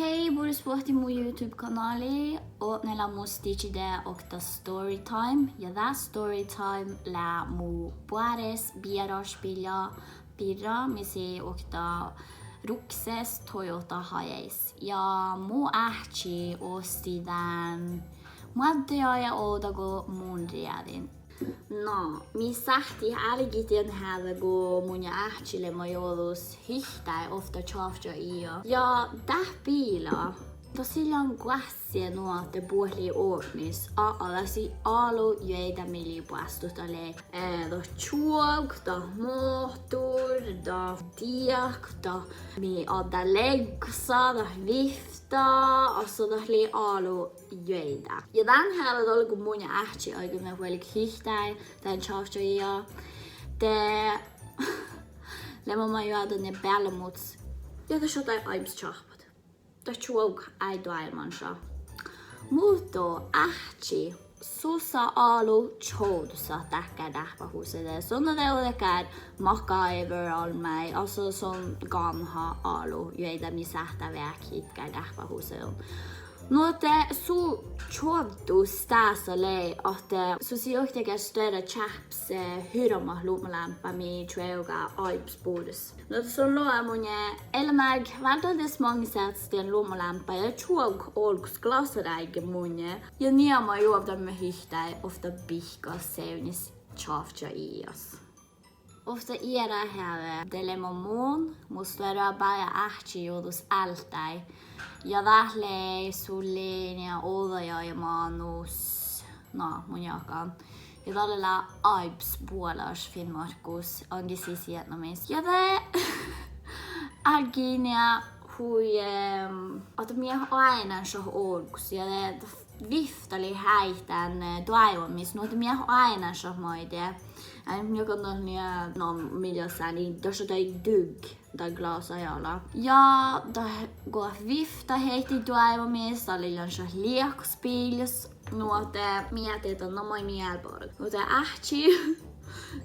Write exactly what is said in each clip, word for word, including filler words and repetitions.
Hei, bures boahtin mu YouTube-kanálii. Odne lea mus didjiide okta storytime. Ja dát storytime lea mu boares bearašbilla birra, mis lei okta rukses Toyota Hiace. Ja mu áhčči ostii dán moadde ja ovdal go mun rievdin. Na, mii sáhttit álgit dien heađe go mun ja áhčči leimmet jođus hihttai ovtta čavčča ija. Ja dat biila, dat sii lean goassege nu ahte buot lei odnis. Aa, dat sii álo juoidá mii lei boastut. Dat lei, eh, dat čuovga, dat mohtor, dat diehka, dat mii addá leggasa, dat vifta, altså dat lei álo juoidá. Ja dán heađe dal go mun ja áhčči áiggun vuolgit hihttai dán čavčča ija, de leimmet juohke dan beallemus. Ja dat šattai áibbas čáhppat. Dat čuovga eai doaibmanšat. Muhto áhčči susa álo čoavddusat dákkár dáhpáhusat. Son dat lea dakkár MacGyver almmái, altså son gánha álo juoidá mii sáhttá veahkehit dáhpáhusat. Nu ahte su čoavddus dása lei ahte sus ii okta dakkár stuorra čáhppes, eh, hirbmat lupmalámpá mii čuovgá áibbas bures. Nu ahte son logai munnje ealámás váldit maŋŋá seassat dien lupmalámpá ja čuovga olggos glasaráigge munnje. Ja nie ma juovdame hihttai ovtta bihkasevdnjas čavčča ijas. Ovtta eará heađe de leimmet mun, mu stuorabá ja áhčči jođus áltái. Ja dát lei sulin ja ođđajaimanus, na, mun jáhkán. Ja dalle lea áibbas buolaš Finnmárkkus, aŋkke sis Vietnamis. Ja de álggii nie hui, ehm, ahte mii oaidnit šat olggos ja de vifta lei heitán, eh, doaibmamis, nu ahte mii oaidnit šat maidege. Eai, mii galggai nie, no, mii leat sáni, dat šattai dugge dat glasa ala. Ja dat go vifta heittii doaibmamis, dat lei lean šat liekasbiilas, nu ahte mii eat dieđe, na maid mii eat bargat. Nu ahte áhčči,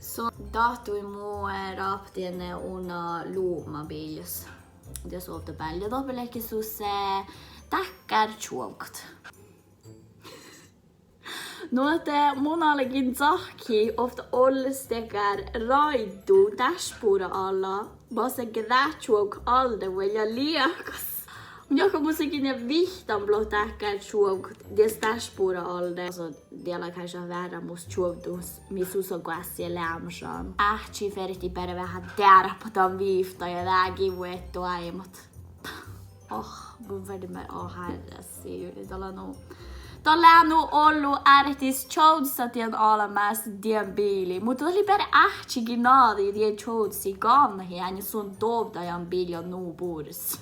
son dáhtui mu, eh, ráptidien unna lupmabiilas. Dies ovtta bealde, doppe ledje sus, eh, dákkár čuovgat. Nu ahte mun álgen cahkehit ovtta olles dakkár ráiddu dášpura ala, basságe dát čuovgat alde vuolgá liekas. Mun jáhkán mus ledje nie vihttanuppelot dákkár čuovgat dies dášpura alde. Die lea kážža vearra mus čuovddus mii susa goassege leamašan. Áhčči fertii beare veahá dearppat dan vifta ja dál gii vuoittui doaibmat. Oh, mun ferten, oh Hárrá Sivri, dat lea nu, dat lea nu ollu ártis čoavddusat dien albmás dien biilii, muhto dat lei beare áhčči gii nađii dien čoavddusii gávnnahit, eanet son dovddajan biila nu bures.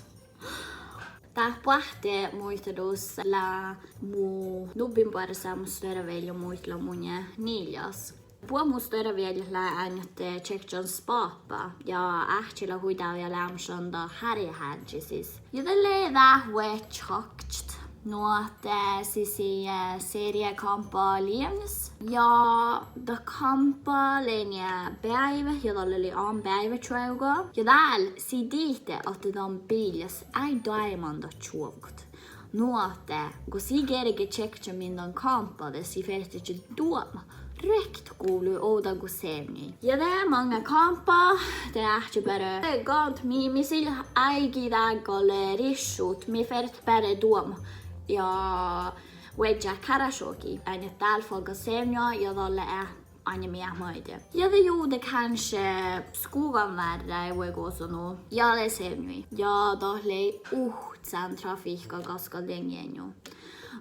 Dát boahtte muitalus lea mu nubbinboarráseamos stuoravielja muitala munnje niljas. Buot mu stuoravielja lea eanet čekčan spáhpa ja áhčči lea hui dávjá leamašan dat Hárjehážžis. Ja dat lei dát vuodjit čakčat. Nu ahte sii, eh, serie kámpa lievnes. Ja dat kámpa lei nie beaivve ja dalle lei ain beaivváčuovga. Ja dál sii dihte ahte dan biilas eai doaibman dat čuovgat. Nu ahte go sii gerge čekčamin dan kámpa de sii fertejit doapmat, ruoktot guvlui ovdal go sevdnjui. Ja de maŋŋá kámpa de áhčči beare: Gánat mii, mii sii leat áigi dál gal riššut, mii fertet beare doapmat ja vuodjit karaoke, eanet dál fágga sevdnja ja dalle eat ain mii eat maidege. Ja de juvde kanskje skuganvárrái vuoi gosa nu. Ja de sevdnjui. Ja dat lei uhcan trafihka gaskal dien jeaŋŋu.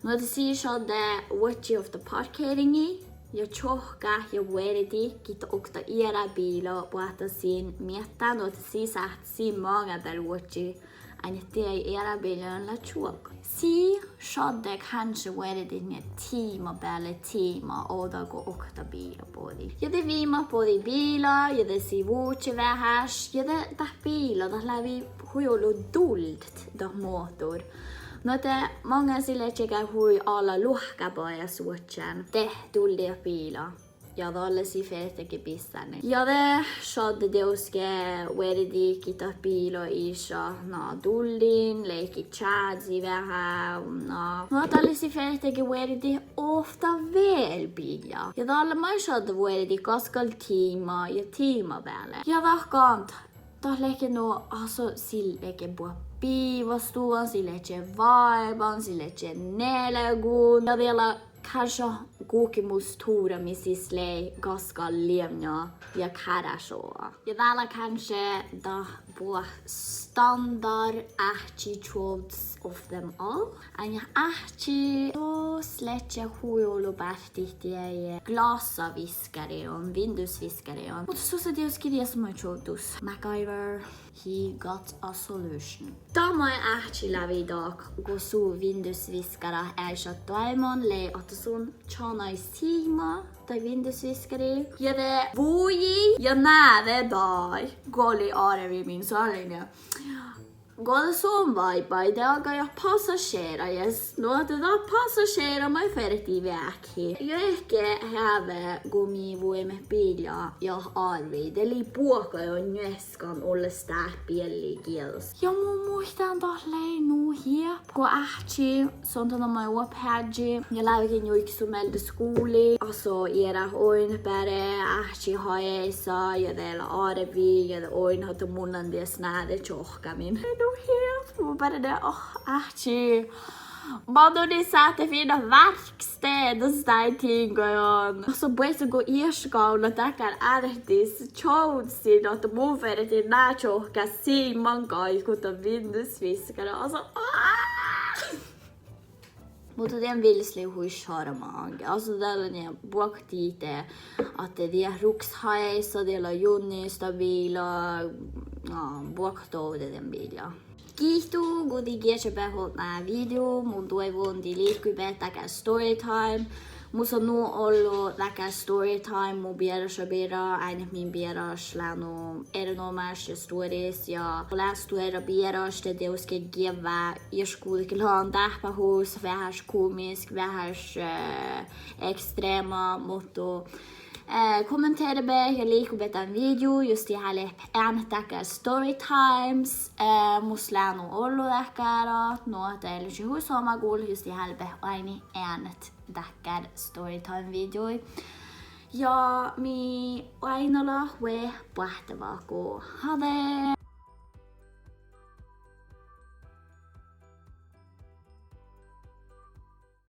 Nu ahte sii šadde vuodjit ovtta parkeringi ja čohkkát ja vuordit gitta okta eará biila boahtá sin miehtá, nu ahte sii sáhttet sin maŋŋá dal vuodjit, eanet dien eará biillain lea čuovgat. Sii šadde kanskje vuordit nie tiima beale tiima ovdal go okta biila bođii. Ja de viimmat bođii biila ja de sii vučče veaháš ja de dat biila dat lávii hui ollu duldet, dat mohtor. Nu ahte maŋŋá sii ledje hui ala luohká bajás vuodján, de duldet biila. Ja dalle sii fertege bissánii. Ja de šadde dieđusge vuordit gitta biila iša, na, dullin, leigga čázi veahá, na. Na dalle sii fertege vuordit ovtta vel biilla. Ja dalle maid šadde vuordit gaskal tiima ja tiima beale. Ja dat gal, dat ledje nu, altså, sii ledje buot biivvastuhán, sii ledje váiban, sii ledje nelgun. Ja diet lea kanskje guhkkemus ture, mis sis lei gaskal lievnja ja kárášođa. Ja dát lea kanskje dat buot standard áhčči čuovddus of them all. Ain áhčči, sus ledje hui olu bárttiid dieid glásaviskariiguin, vindusviskariiguin. Muhto sus lea dieđusge dies maid čuovddus. MacGyver, he got a solution. Dat maid áhčči lávii dahkat go su vindusviskarat eai šat doaibman lei ahte son čanai siima daid vindusviskariid. Ja de vuji ja náve daid go lei árvi min sáliin. Go de son váibái, de galggai passašera ja nu ahte dat passašera maid fertii veahkehit. Ja ehke heave go mii vuimet biilla ja árvvi, de lei buohkaid ja njuoskan olles dát bielli gieđas. Ja mun muittán dat lei nu hia- go áhčči, son dan maid oahpaheaddji ja lávejin juiket su mielde skuvlii. Altså, eará oidnetbeare, áhčči haisa ja de lea árvi ja de oidnet ahte mun lean dieđusge náve čohkkámin. Nu hia- mun beare de, oh, áhčči. Mun don sáhtán finnat verkstedet daid tiŋggain. Altså, buosse go iešgávdnat dakkár ártis čuovddus ahte mun ferten ná čohkkát siimman gaikkuhit dan vindusviskara. Altså, ah! Muhto dien viljes lei hui šarmahange. Altså, dat lea nie buohkat dihte ahte diet ruksat haisa, diet lea junnestabiila, na, buohkat dovde dien biilla. Giitu go dii gieža beassat odne videoi, mun doaivvun dii liikojit dakkár storytime. Mus lea nu ollu dakkár storytime mu bearaša birra, áinnas min bearaš lea nu erenoamáš ja stuoris ja lea stuorra bearaš, de dieđusge geavvá iešguđetlágan dáhpáhus veaháš komisk, veaháš, eh, ekstrema, muhto eh, kommenterabehtet ja liikobehtet dan videoi jus dii háliidepet eanet dakkár storytimes. Eh, mus lea nu ollu dakkár, nu ahte eai lean hui somá gul jus dii háliidepet oaidnit eanet dakkár storytime videoi. Ja mii oaidnalat buot boahttevaku, hade.